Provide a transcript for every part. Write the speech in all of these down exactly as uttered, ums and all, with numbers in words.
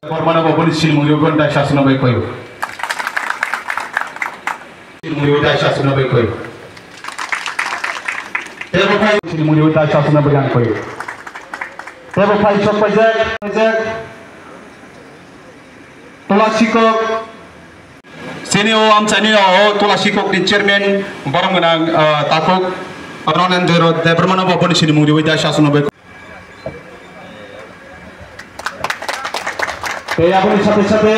Bormano bo boni sinimung riwi boni dai sasana bai koyo. Sinimung riwi dai sasana bai koyo. Tebo phai sinimung riwi dai sasana bai ang koyo. Tebo phai sok paijak, paijak. Tulasikok. Sini o amchaini o Tulasikok ni chairman borok gwnang, ah, takhuk Ronendra Debbarma no bo boni sinimung riwi dai sasana bai. Tei aboni sate sate,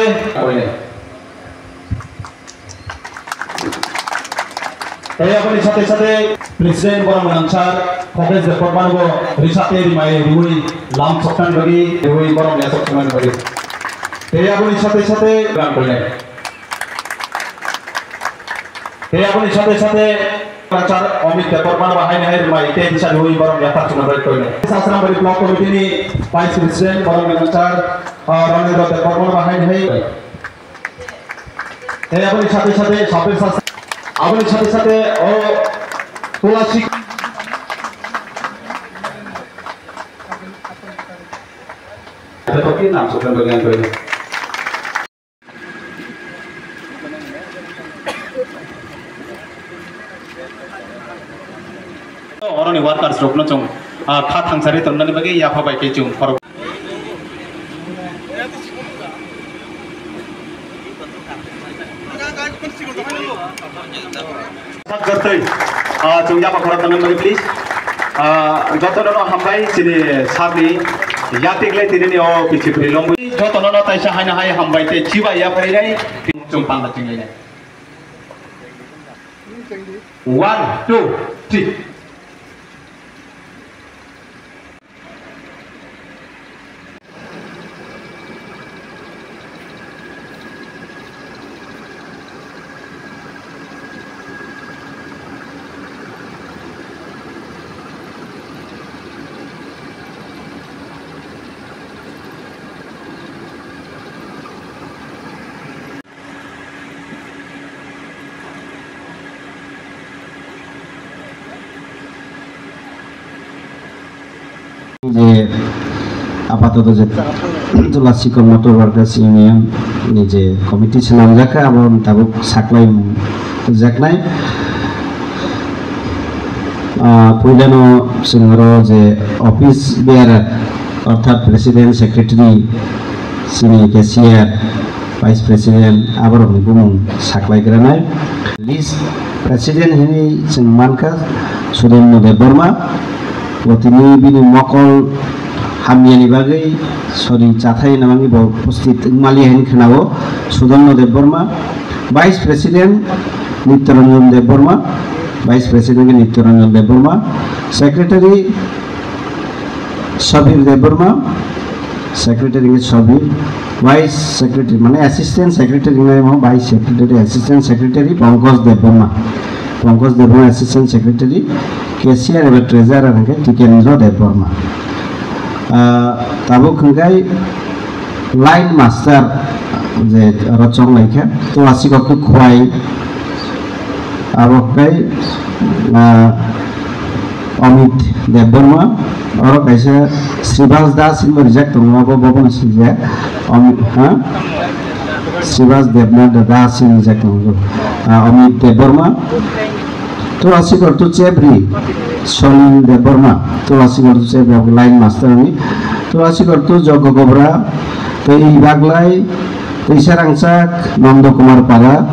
tei aboni sate sate President borok gwnang sir Khokesh Debbarma no bo risa tei rimai riwi lam soknani bagwi, riwi borok ya soknani bagwi. Tei aboni sate sate, tei aboni sate sate, Sir Amit Debbarma ba haini hai rwmai tei tisa riwi borok yaphar chwngno bai koinai. Sasana Bari Block Committee ni Vice President borok ni sir, ah, Ranendra Debbarma ba haini hai. Tei aboni sate sate, Sabir Sas-, aboni sate sate o Tulasi. Tei nam soknani bagwi ang koinai. Oroni workers rokno chwng, ah, kha thangsari tongnani bagwi yapha bai khe chwng khorok. Sak jartwi, ah, chwng yapha khorok tongnani bagwi, please. Ah, jotono no hambai chini sir ni yatik le tini ni o pichi puri longwi. Jotono no taisa haino hai hambai tei chiba yapharinai chwng panda chwng lainai. One, two, three. Je apatoto je Tulasikok Motor Workers Union ni je committee swnamjak kha, abo tabuk saklai jaknai. Ah, puilano chwng oro je office bearer, orthat president, secretary, sini cashier, vice president, aborokni bumung saklai granai. List president hinwi chwng mankha Sudaimno Debbarma, bo tini bini mokol hamyani bagwi sori chathai hinwi bo upasthit wngmaliya hinwi khwnao Sudaimno Debbarma, vice president Nityaranjan Debbarma, vice president khe Nityaranjan Debbarma, secretary Sabir Debbarma, secretary khe Sabir, vice secretary, mane assistant secretary wngnai mo, vice secretary, assistant secretary Pankaj Debbarma, Pankaj Debbarma, assistant secretary, cashier eba treasurer hwnkhe Tikendra Debbarma. Ah, tabuk hwnkhe line master je oro chong lai kha, Tulasikok Khwai, abo hwnkhe, ah, Amit Debbarma, oro kaisa Sribas Das hinwi rijak tongo, abo bo bono sijak. Om-, ha? Sribas Debnath Das hinwi rijak tongo. Ah, Amit Debbarma. Tulasikok tu Chebri, Solin Debbarma. Tulasikok tu Chebri, abo line master ni. Tulasikok tu Jogogobra, tei Baglai, tei Sarangchak, Nondo Kumar Para.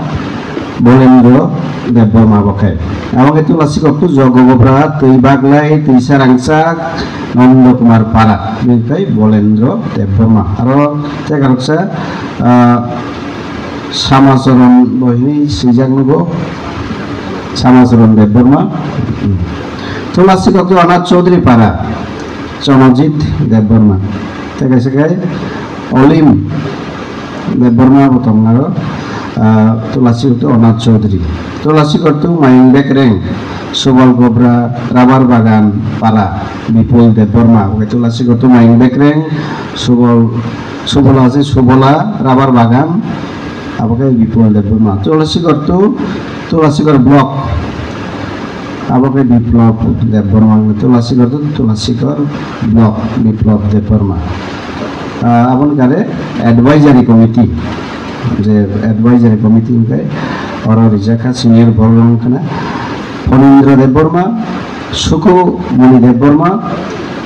Bolendra Debbarma bo khe. Abo khe Tulasikok tu Jogogobra, twi Baglai, twi Sarangchak, Nondo Kumar Para. Bini tei Bolendra Debbarma. Aro tei kaisa, ah, Samacharan bo hinwi swijak nugo. Samacharan Debbarma. Tulasikok tu Anath Chaudhary Para. Chonojit Debbarma. Tei kaisa khe Olim Debbarma bo tong aro, ah, Tulasikok tu Anath Chaudhary. Tulasikok tu Mayung Bekreng, Subal Gobra, Rabar Bagan Para, Bipul Debbarma. Oke, Tulasikok tu Mayung Bekreng, Subal, Subala ase Subala, Rabar Bagan, abo khe Bipul Debbarma. Tulasikok tu, Tulasikok Block. Abo khe Biplab Debbarma, Tulasikok tu Tulasikok Block, Biplab Debbarma. Ah, aboni kare advisory committee, je advisory committee hwnkhe oro rijak kha senior borok wng khana Phanindra Debbarma, Sukumoni Debbarma,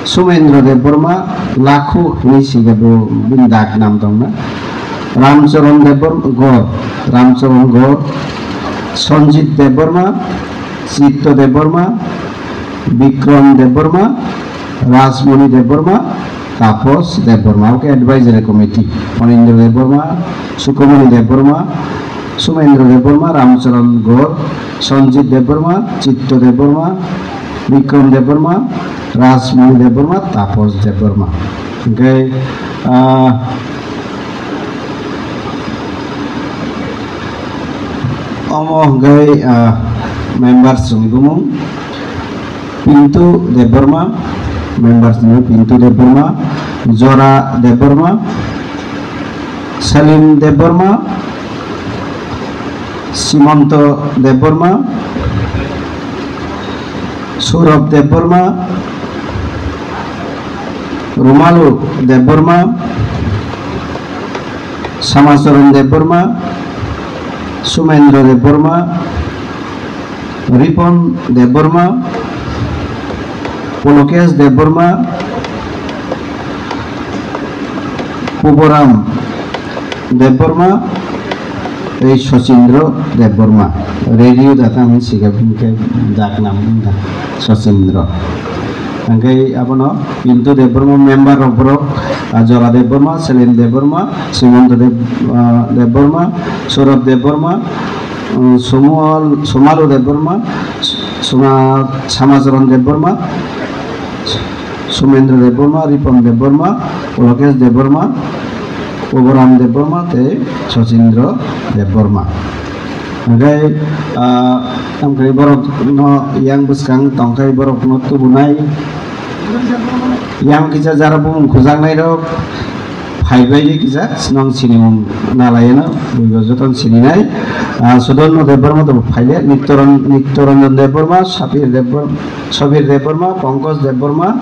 Sumendra Debbarma, Lakhu hinwi sika bo bini dak nam tongna, Ramcharan Debbar-, Gor, Ramcharan Gor, Sanjit Debbarma, Chitto Debbarma, Bikram Debbarma, Rajmoni Debbarma, Tapos Debbarma, oke advisory committee, Phanindra Debbarma, Sukumoni Debbarma, Sumendra Debbarma, Ramcharan Gor, Sanjit Debbarma, Chitto Debbarma, Bikram Debbarma, Rajmoni Debbarma, Tapos Debbarma. Oke, ah, omo hwnkhe, ah, members ni bumung. Pintu Debbarma, members ni Pintu Debbarma, Jora Debbarma, Salim Debbarma, Simonto Debbarma, Surab Debbarma, Rumalu Debbarma, Samacharan Debbarma, Sumendra Debbarma, Ripon Debbarma, Polokesh Debbarma, Puboram Debbarma, tei Sachindra Debbarma. Radio data hwn sika bini khe dak nam wngkha Sachindra. Hwnkhe abono Pintu Debbarma member rok borok, ah, Jora Debbarma, Selim Debbarma, Simanta Deb-, ah, Debbarma, Saurabh Debbarma, um, Somal-, Somalu Debbarma, Soma-, Samacharan Debbarma, Somendra Debbarma, Ripon Debbarma, Polokesh Debbarma, Oboram Debbarma tei Sachindra Debbarma. Hwnkhe, ah, tamkhe borokno yang bwskang tongkhai borokno tubunai. Yang kisa jara bumung khwjaknairok phaibaidi kisa nwng sinimung nalaiyano, buibo jotono sininai. Ah, Sudonna Debbarma to phaile, Nityaran-, Nityaranjan Debbarma, Sapir Debbar-, Sabir Debbarma, Pankaj Debbarma,